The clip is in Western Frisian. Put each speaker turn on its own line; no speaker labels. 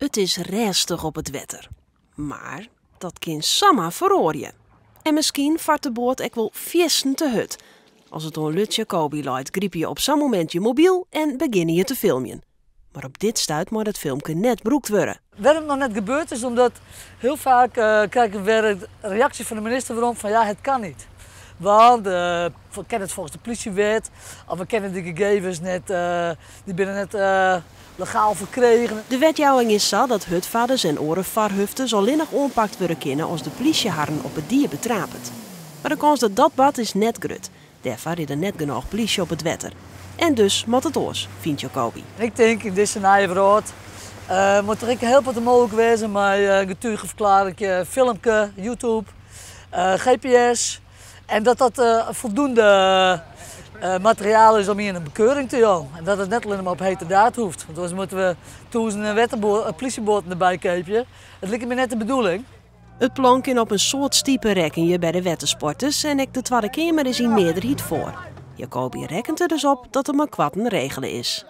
It is rêstich op it wetter. Mar dat kin samar feroarje. En miskien fart de boat ek wol fierstente hurd. As it oan Lutz Jacobi leit, gripe je op sa'n momint je mobyl en begjinne je te filmjen. Mar op dit stuit mei dat filmke net brûkt wurde.
Wêrom't it noch net gebeurd is, omdat hiel faak krij ik wer in reaksje fan de minister werom fan ja, het kan niet. Want we kinne it folgens de polysjewet of we kinne de gegevens net, dy binne net legaal ferkregen.
De wetjouwing is sa dat hurdfarders en oare farhufters allinnich oanpakt wurde kinne as de plysje harren op 'e die betrapet. Mar de kâns dat dat bart is net grut. Dêrfoar is der net genôch plysje op it wetter. En dus moat it oars, fynt Jacobi.
Ik tink yn dizze nije wrâld moat der ek hiel wat mooglik wêze mei getugeferklearring, filmke, YouTube, GPS. En dat dat foldoende materiaal is om ien in bekeuring te jaan. En dat it net allinnich mar op heterdaad hoecht. Want oars moatte we tûzenen plysjeboaten derby keapje. Dat liket my net de bedoeling.
It plan kin op in soad stipe rekkenje by de wettersporters en ek de Twadde Keamer is yn mearderheid foar. Jacobi rekkenet der dus op dat it mei koarten regele is.